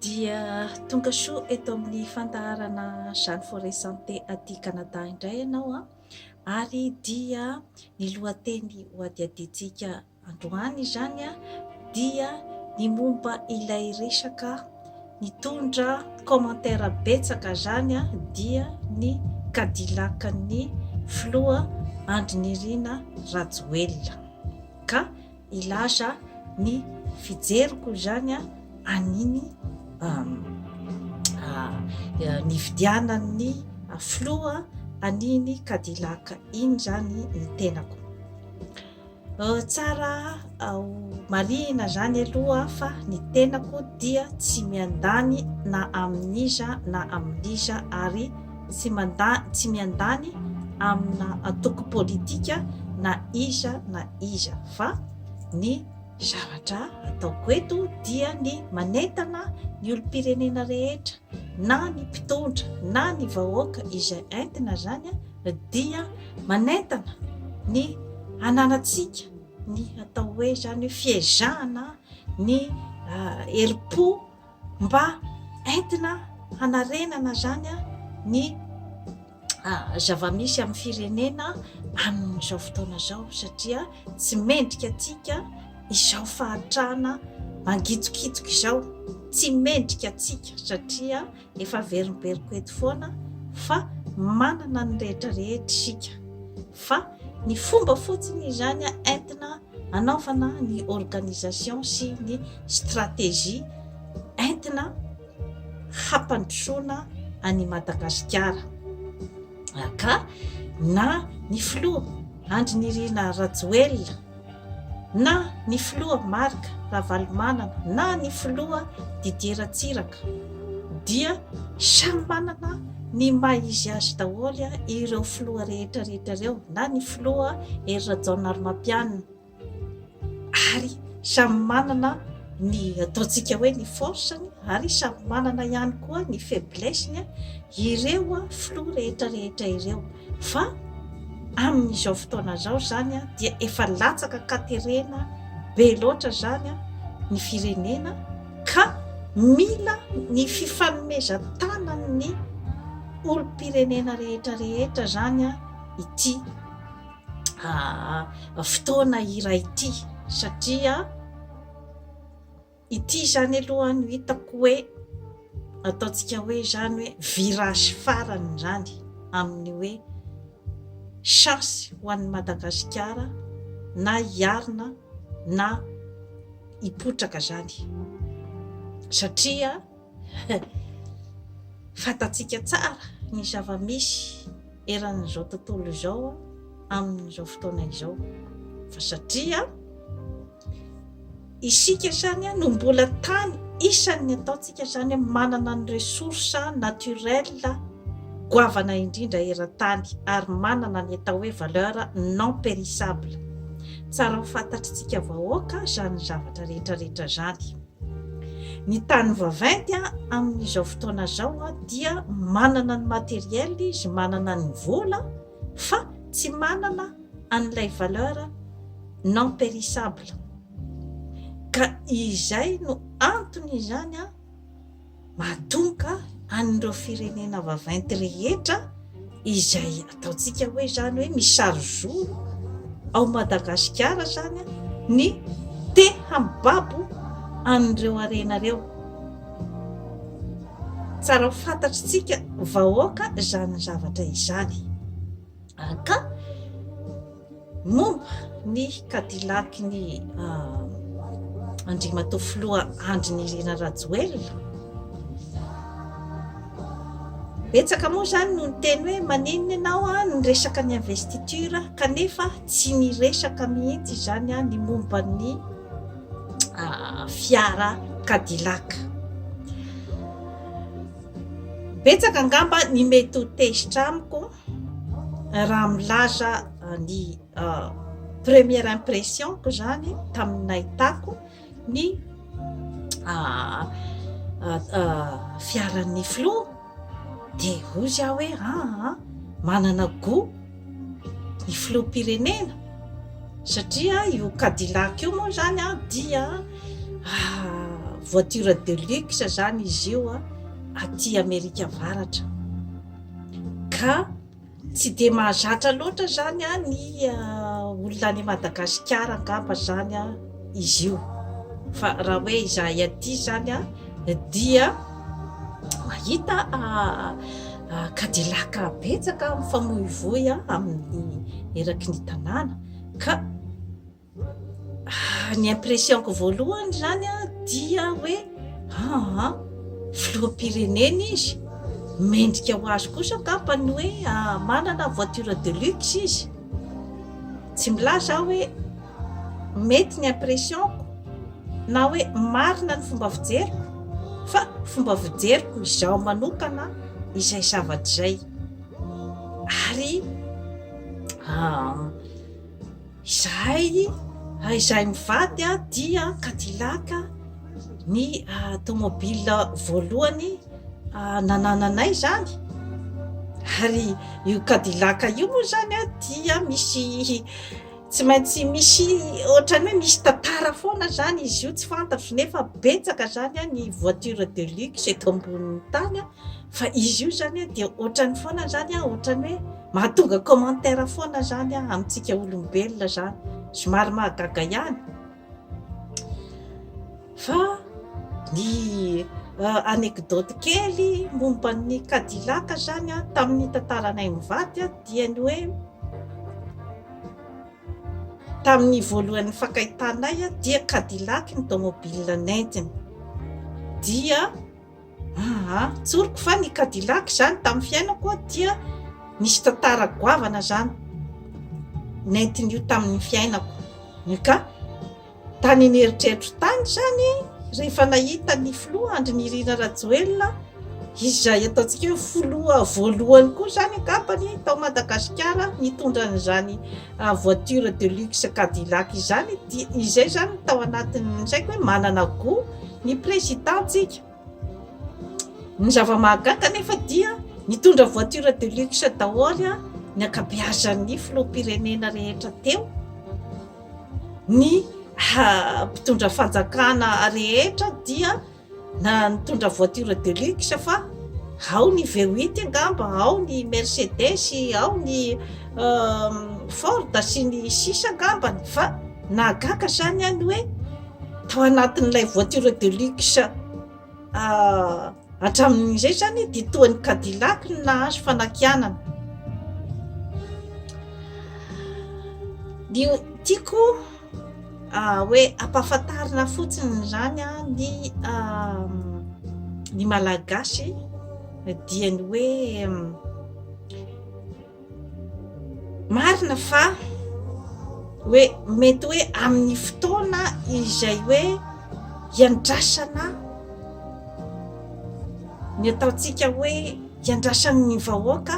Dia tonga soa eto amin'ny fandaharana Jeanne Forêt Santé aty Canada indray ianao an! Ary dia ny lohateny ho adihadiantsika androany izany an, dia ny momba ilay resaka nitondra commentaire betsaka izany an, dia ny Cadillac-n'ny filoha Andry Nirina Rajoelina. Ka hilaza ny fijeriko izany an'iny nividianan'ny filoha an'iny Cadillac iny izany ny tenako. Tsara ho marihina izany aloha fa ny tenako dia tsy miandany na amin'iza na amin'iza ary tsy manda tsy miandany amina antoko politika na iza na iza fa ny zavatra ataoko eto dia ny manentana ny olom-pirenena rehetra na ny mpitondra na ny vahoaka izay entina zany dia manentana ny hananantsika ny atao hoe zany hoe fiezahana ny herim-po mba entina hanarenana zany ny zava-misy amin'ny firenena amin'izao fotoana izao satria tsy mendrika antsika izao fahantrana mangitsokitsoka izao, tsy mendrika antsika satria efa averimberiko eto foana fa manana ny rehetra rehetra isika fa ny fomba fotsiny izany entina anaovana ny organisation sy ny stratégie entina hampandrosoana an'i Madagasikara ka na ny filoha Andry Nirina Rajoelina na ny filoha Marc Ravalomanana na ny filoha Didier Ratsiraka dia samy manana ny maha izy azy daholo ireo filoha rehetra rehetra ireo na ny filoha Hery Rajaonarimampianina ary samy manana ny ataontsika hoe ny force-ny ary samy manana ihany koa ny faiblesse-ny ireo filoha rehetra rehetra ireo fa amin'izao fotoana izao izany dia efa latsaka katerena be loatra izany ny firenena ka mila ny fifanomezan-tanan'ny olom-pirenena rehetra rehetra izany ity fotoana iray ity satria ity izany aloha no hitako hoe ataontsika hoe izany hoe virage farany izany amin'ny hoe chance ho an'i Madagasikara na hiarina na hipotraka izany satria Fantatsika tsara ny zava-misy eran'izao tontolo izao amin'izao fotoana izao fa satria isika izany no mbola tany isan'ny ataontsika izany hoe manana ny ressources naturelles goavana indrindra eran-tany ary manana ny atao hoe valeur non périssable. Tsara ho fantatritsika vahoaka izany zavatra rehetra rehetra izany. Ny tany vaventy amin'izao fotoana izao dia manana ny matériel izy, manana ny vola fa tsy manana an'ilay valeur non périssable. Ka izay no antony izany Mahatonga an'ireo firenena vaventy rehetra izay ataontsika hoe izany hoe misary zoro ao Madagasikara izany ny te hambabo an'ireo harena ireo. Tsara ho fantatritsika vahoaka izany zavatra izany. Ka Momba ny Cadillac-n'ny Andriamatoa Filoha Andry Nirina Rajoelina, betsaka moa izany no niteny hoe maninona ianao niresaka ny investiture kanefa tsy niresaka mihitsy izany ny momba ny fiara Cadillac. Betsaka angamba ny mety ho tezitra amiko Raha milaza ny première impression-ko izany tamin'ny nahitako ny fiaran'ny filoha dia hozy aho hoe aa manana goût ny filoham-pirenena satria io Cadillac io moa izany dia. voiture de luxe izany izy io aty Amerika Avaratra. Ka tsy dia mahazatra loatra izany ny olona any Madagasikara angamba izany izy io. Fa raha hoe izahay aty izany dia mahita Cadillac betsaka mifamoivoy amin'ny eraky ny tanàna ka Ny impression-ko voalohany izany dia hoe aa filoham-pirenena izy, mendrika ho azy kosa angamba ny hoe manana voiture de luxe izy. Tsy milaza aho hoe mety ny impression-ko na hoe marina ny fomba fijeriko fa fomba fijeriko izaho manokana izay zavatra izay. Ary Izahay, izahay mivady dia Cadillac ny tomobile voalohany nanananay izany, ary io Cadillac io moa izany dia misy tsy maintsy misy ohatran'ny hoe misy tantara foana izany izy io tsy fantatro nefa betsaka izany ny voiture de luxe eto ambonin'ny tany Fa izy io zany dia ohatrany foana zany ohatrany hoe mahatonga commentaire foana zany amintsika olombelona zany, somary mahagaga ihany. Fa ny anecdote kely momba ny Cadillac zany tamin'ny tantaranay mivady dia ny hoe tamin'ny voalohan'ny fankahitanay dia Cadillac ny tomobile nentiny dia Aa, tsoriko fa ny Cadillac izany tamin'ny fiainako dia nisy tantara goavana izany nentin'io tamin'ny fiainako. Ka tany an'eritreritro tany izany rehefa nahita ny filoha Andry Nirina Rajoelina, izay ataontsika hoe filoha voalohany koa izany angambany tao Madagasikara nitondra an'izany voiture de luxe Cadillac izany, dia izay izany tao anatin'ny saiko hoe manana goût ny président-tsika. Ny zava-mahagaga anefa dia nitondra voiture de luxe daholo ny ankabeazan'ny filoham-pirenena rehetra teo, ny mpitondra fanjakana rehetra dia na nitondra voiture de luxe fa ao ny V8 angamba, ao ny Mercedes, ao ny Ford sy ny sisa angambany fa nahagaga izany ny hoe tao anatin'ilay voiture de luxe hatramin'izay izany dia toa ny Cadillac no nahazo fanakianana. Ny tiako hoe ampahafantarina fotsiny izany ny ny Malagasy dia ny hoe Marina fa hoe mety hoe amin'ny fotoana izay hoe hiandrasana ny ataontsika hoe hiandrasan'ny vahoaka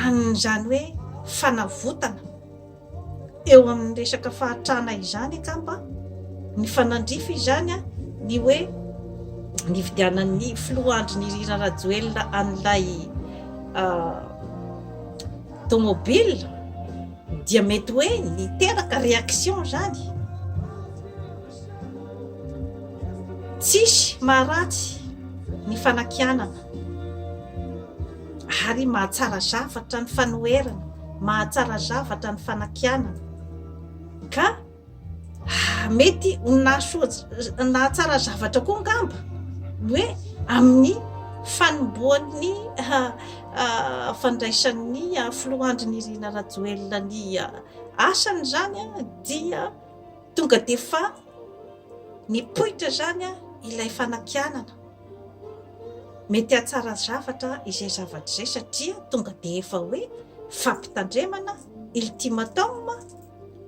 an'izany hoe fanavotana Eo amin'ny resaka fahatrana izany angamba, nifanandrify izany ny hoe nividianan'ny filoha Andry Nirina Rajoelina an'ilay tomobile dia mety hoe niteraka réaction izany. Tsisy maharatsy ny fanakianana ary mahatsara zavatra ny fanoherana, mahatsara zavatra ny fanakianana ka mety ho nahasoa nahatsara zavatra koa angamba ny hoe amin'ny fanombohan'ny fandraisan'ny filoha Andry Nirina Rajoelina ny asany izany dia Tonga dia fa nipoitra izany ilay fanakianana. Mety hahatsara zavatra izay zavatra izay satria tonga dia efa hoe fampitandremana, ultimatum,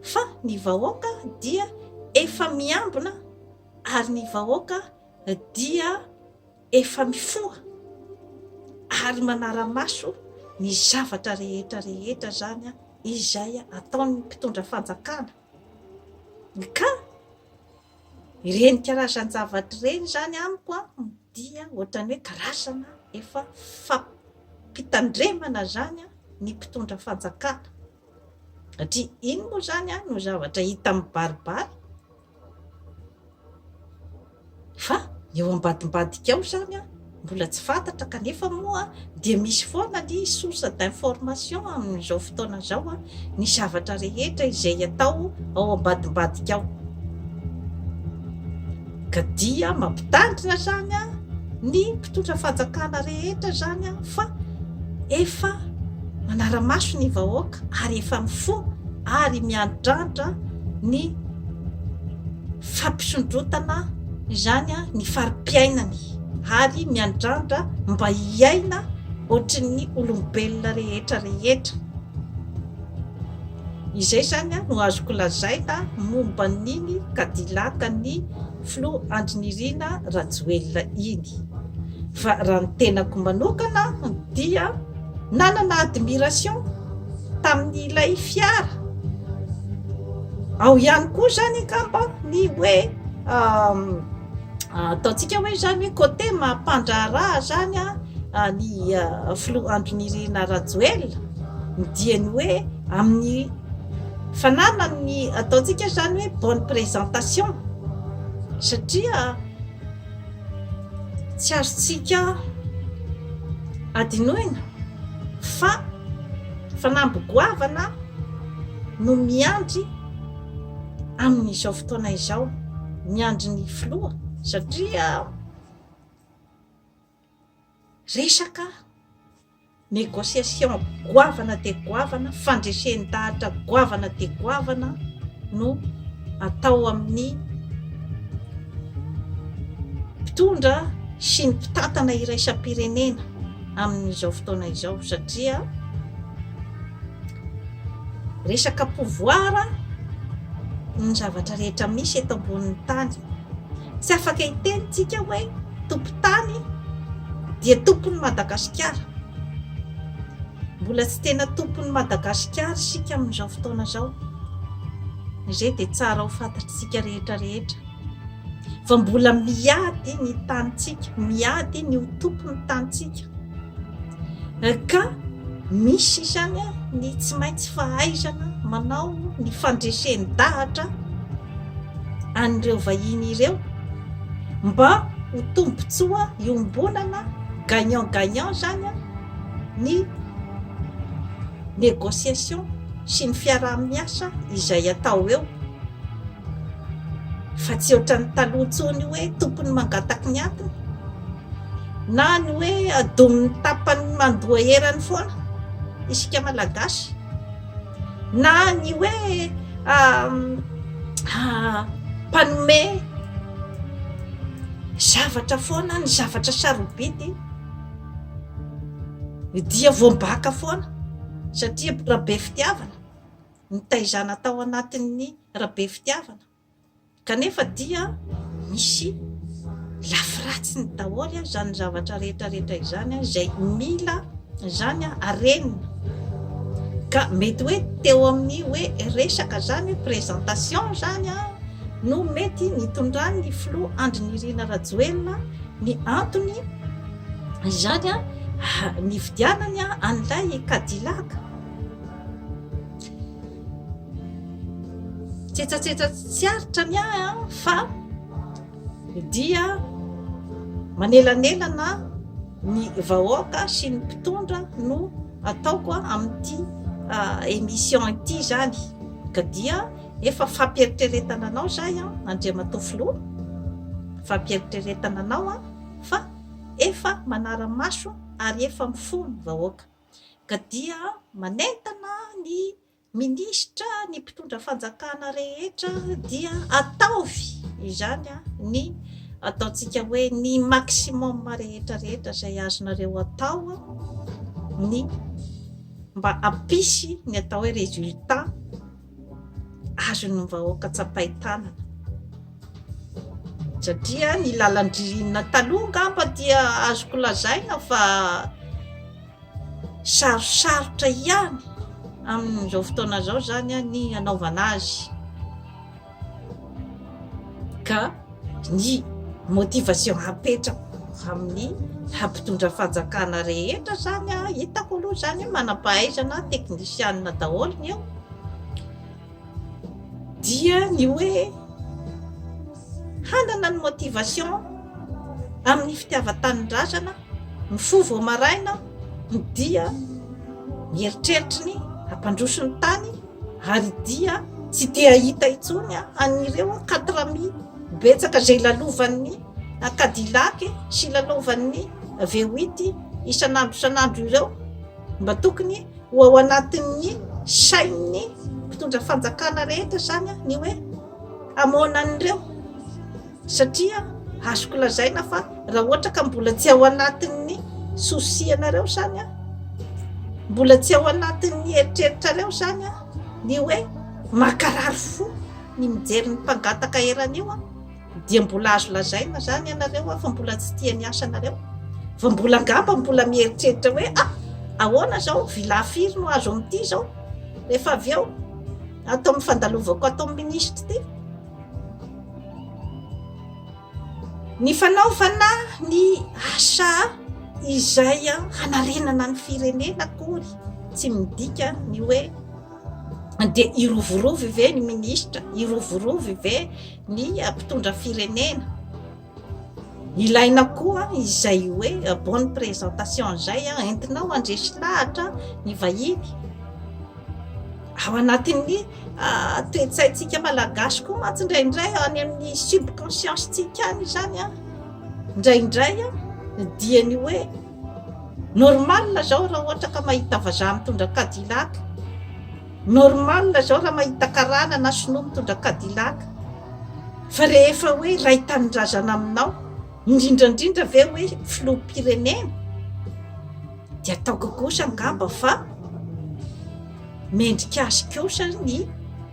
fa ny vahoaka dia efa miambina ary ny vahoaka dia efa mifoha ary manara-maso ny zavatra rehetra rehetra izany izay ataon'ny mpitondra fanjakana. Ka ireny karazan-javatra ireny izany amiko an, dia ohatran'ny hoe karazana efa fampitandremana izany ny mpitondra fanjakana. Satria iny moa izany no zavatra hita mibaribary. Fa ny eo ambadimbadika ao izany an, mbola tsy fantatra kanefa moa dia misy foana ny source d'information amin'izao fotoana izao an, ny zavatra rehetra izay atao ao ambadimbadika ao. Ka dia mampitandrina izany an, ny mpitondra fanjakana rehetra izany an, fa efa manara-maso ny vahoaka ary efa mifoha ary miandrandra ny fampisondrotana izany ny fari-piainany ary miandrandra mba hiaina ohatrin'ny olombelona rehetra rehetra. Izay izany no azoko lazaina momba an'iny Cadillac an'ny filoha Andry Nirina Rajoelina iny. Fa raha ny tenako manokana dia nanana admiration tamin'ilay fiara. Ao ihany koa izany angamba ny hoe ataontsika hoe izany hoe côté maha mpandraharaha izany ny filoha Andry Nirina Rajoelina dia ny hoe amin'ny fananany ny ataontsika izany hoe bonne présentation satria Tsy azontsika adinoina fa fanamby goavana no miandry amin'izao fotoana izao, miandry ny filoha satria resaka Négociation goavana dia goavana, fandresen-dahatra goavana dia goavana no atao amin'ny mpitondra sy ny mpitantana iraisam-pirenena amin'izao fotoana izao satria resaka pouvoir ny zavatra rehetra misy eto ambonin'ny tany. Tsy afaka hiteny tsika hoe tompon-tany dia tompon'i Madagasikara. Mbola tsy tena tompon'i Madagasikara isika amin'izao fotoana izao. Izay dia tsara ho fantatr'isika rehetra rehetra. Fa mbola miady ny tanintsika, miady ny ho tompon'ny tanintsika. Ka misy izany ny tsy maintsy fahaizana manao ny fandresen-dahatra an'ireo vahiny ireo mba ho tombontsoa iombonana gagnant gagnant izany ny négociation sy ny fiaraha-miasa izay atao eo fa tsy ohatran'ny taloha intsony hoe tompony mangataky ny atiny na ny hoe adomin'ny tapany mandoa erany foana isika malagasy na ny hoe mpanome zavatra foana ny zavatra sarobidy dia voambaka foana satria rabe fitiavana nitaizana tao anatin'ny rabe fitiavana Kanefa dia misy lafy ratsiny daholo izany zavatra rehetra rehetra izany izay mila izany arenina. Ka mety hoe teo amin'ny hoe resaka izany hoe présentation izany no mety nitondran'ny filoha Andry Nirina Rajoelina ny antony izany nividianany an'ilay Cadillac. Tsetsatsetsa tsy aritra ny ahy an, fa dia manelanelana ny vahoaka sy ny mpitondra no ataoko amin'ity émission ity izany, ka dia efa fampieritreretana anao izay an, Andriamatoa Filoha, fampieritreretana anao an, fa efa manara-maso ary efa mifoha ny vahoaka. Ka dia manentana ny minisitra, ny mpitondra fanjakana rehetra dia ataovy izany ny ataontsika hoe ny maximum rehetra rehetra izay azonareo atao ny mba hampisy ny atao hoe résultat azon'ny vahoaka tsapain-tanana. Satria ny lalan-dririnina taloha angamba dia azoko lazaina fa sarosarotra ihany amin'izao fotoana izao izany ny hanaovana azy. Ka ny motivation hapetrako amin'ny mpitondra fanjakana rehetra izany, hitako aloha izany hoe manam-pahaizana teknisianina daholo ny eo, dia ny hoe hanana ny motivation. Amin'ny fitiavan-tanindrazana, mifoha vao maraina dia mieritreritra ny hampandroso ny tany ary dia tsy te hahita intsony an'ireo katrami betsaka izay lalovan'ny Cadillac sy lalaovan'ny V8 isan'andro isan'andro ireo. Mba tokony ho ao anatin'ny sain'ny mpitondra fanjakana rehetra izany ny hoe hamoana an'ireo. Satria azoko lazaina fa raha ohatra ka mbola tsy ao anatin'ny souci anareo izany an, mbola tsy ao anatin'ny eritreritrareo izany an, ny hoe mankarary fo ny mijery ny mpangataka eran'io an, dia mbola azo lazaina izany ianareo fa mbola tsy tia ny asanareo, fa mbola angamba mbola mieritreritra hoe ah, ahoana izao, villa firy no azo amin'ity izao, rehefa avy eo ato amin'ny fandalovako ato amin'ny minisitra ity. Ny fanaovana ny asa izay hanarenana ny firenena akory tsy midika ny hoe dia hirovirovy ve ny minisitra, hirovirovy ve ny mpitondra firenena. Ilaina koa izay hoe bonne présentation izay entinao handresy lahatra ny vahiny. Ao anatin'ny toe-tsaintsika malagasy koa mantsy indraindray any amin'ny subconscience-tsika any izany an, indraindray dia ny hoe normal izao raha ohatra ka mahita vazaha mitondra Cadillac, normal izao raha mahita karana na sinoa mitondra Cadillac, fa rehefa hoe iray tanindrazana aminao, indrindra indrindra ve hoe filoham-pirenena, dia ataoko kosa angamba fa mendrika azy kosa ny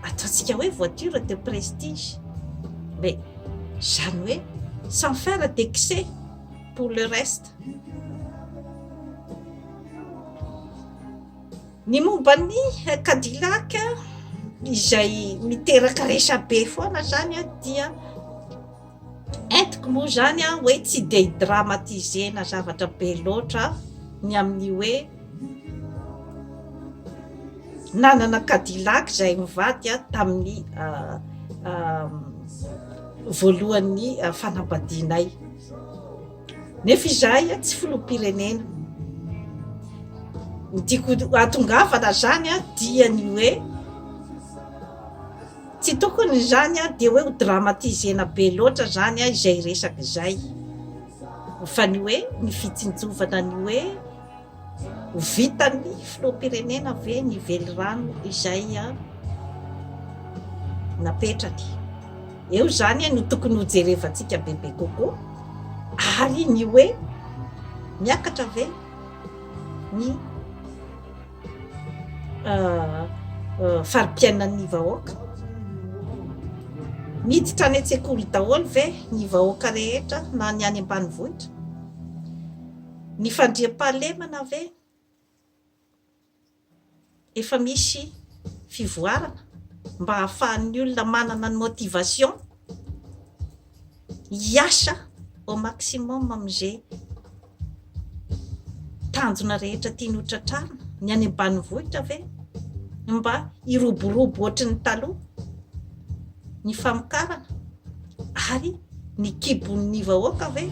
ataontsika hoe voiture de prestige, mais izany hoe sans faire d'excès pour le reste. Ny momba ny Cadillac izay miteraka resabe foana izany dia Entiko moa izany hoe tsy dia hi-dramatiser-na zavatra be loatra ny amin'ny hoe nanana Cadillac izahay mivady tamin'ny voalohan'ny fanambadianay. Nefa izahay tsy filoham-pirenena. Ny tiako hahatongavana izany dia ny hoe Tsy tokony izany dia hoe ho dramatiser-na be loatra izany izay resaka izay fa ny hoe ny fitsinjovana ny hoe ho vitan'ny filoham-pirenena ve ny velirano izay napetrany. Eo izany no tokony hojerevantsika bebe kokoa ary ny hoe miakatra ve ny fari-piainan'ny vahoaka? Miditra any an-tsekoly daholo ve ny vahoaka rehetra na ny any ambanivohitra? Ny fandriampahalemana ve efa misy fivoarana mba hahafahan'ny olona manana ny motivation hiasa au maximum amin'izay tanjona rehetra tiany ho tratrarina? Ny any ambanivohitra ve mba hiroborobo ohatry ny taloha ny famokarana ary ny kibon'ny vahoaka ve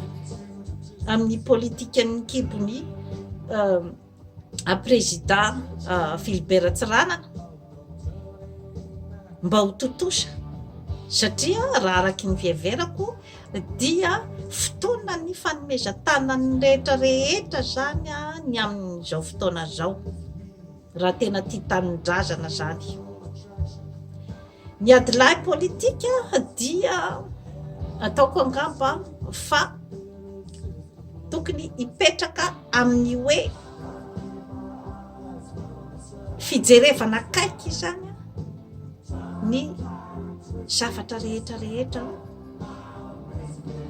amin'ny politikan'ny kibon'ny Prezida Philibert Tsiranana mba ho tontosa satria raha araky ny fiheverako dia fotoanan'ny fanomezan-tanan'ny rehetra rehetra izany ny amin'izao fotoana izao raha tena tia tanindrazana izany. Ny adilahy politika dia ataoko angamba fa tokony hipetraka amin'ny hoe fijerevana akaiky izany ny zavatra rehetra rehetra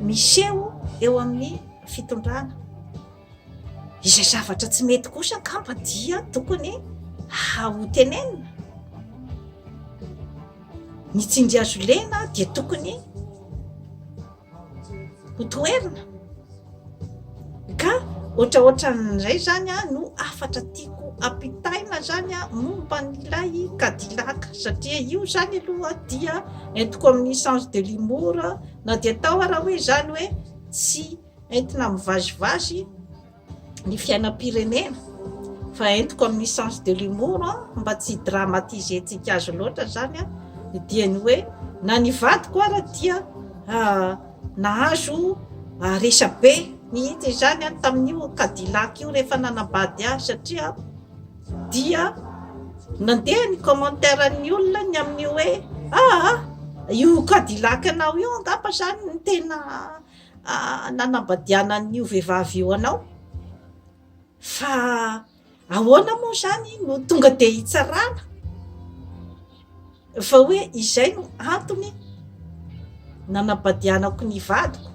miseho eo amin'ny fitondrana. Izay zavatra tsy mety kosa angamba dia tokony hotenenina. Ny tsindry hazo lena dia tokony hotoherina. Ka ohatraohatran'izay izany no hafatra tiako ampitaina izany momba an'ilay Cadillac satria io izany aloha dia entiko amin'ny sens de l'humour na dia atao ara hoe izany hoe tsy. entina mivazivazy ny fiainam-pirenena fa entiko amin'ny sens de l'humour mba tsy hi-dramatiser-ntsika azy loatra izany dia ny hoe na ny vadiko ara dia nahazo resabe mihitsy izany tamin'io Cadillac io rehefa nanambady ahy satria dia nandeha ny commentaire-n'ny olona ny amin'ny hoe aa io Cadillac anao io angamba izany no tena nanambadianan'io vehivavy io anao fa ahoana moa izany no tonga dia hitsarana fa hoe izay no antony nanambadianako ny vadiko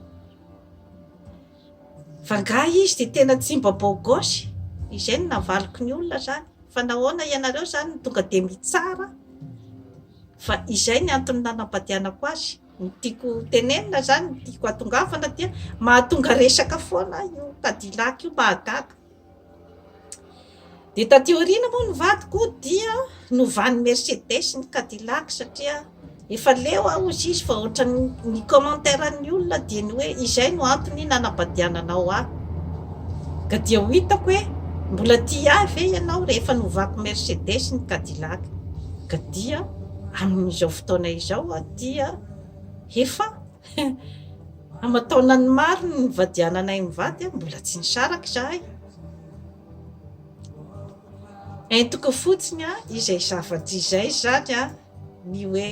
fa angaha izy dia tena tsy mba beau gosse izay no navaliko ny olona izany fa nahoana ianareo izany no tonga dia mitsara fa izay ny antony nanambadianako azy. Ny tiako tenenina zany, ny tiako hatongavana dia mahatonga resaka foana io Cadillac io, mahagaga. Dia taty aoriana moa ny vadiko dia novan'ny Mercedes ny Cadillac satria efa leo aho hozy izy fa ohatran'ny ny commentaire-n'ny olona dia ny hoe izay no antony nanambadiananao ahy. Ka dia ho hitako hoe mbola tia ahy ve ianao rehefa novako Mercedes ny Cadillac. Ka dia Amin'izao fotoana izao dia efa aman-taonany maro ny nivadiananay mivady, mbola tsy nisaraka izahay. Entiko fotsiny izay zavatra izay izany ny hoe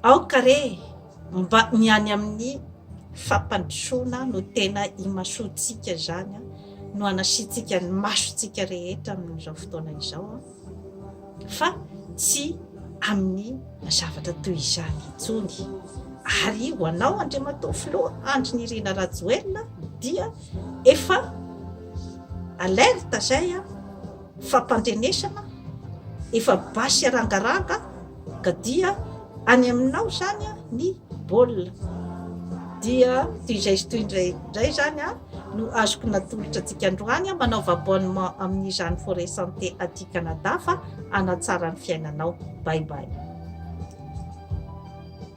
aoka re mba ny any amin'ny fampandrosoana no tena imasoantsika izany, no anasiantsika ny masontsika rehetra amin'izao fotoana izao. fa tsy amin'ny zavatra toy izany intsony. Ary ho anao Andriamatoa Filoha Andry Nirina Rajoelina dia efa alerte izay fampandrenesana, efa basy arangaranga ka dia any aminao izany ny baolina. Dia toy izay sy toy indray indray izany no azoko natolotra antsika androany, manaova abonnement amin'izany Forêt Santé aty Canada fa hanatsara ny fiainanao. Bye bye.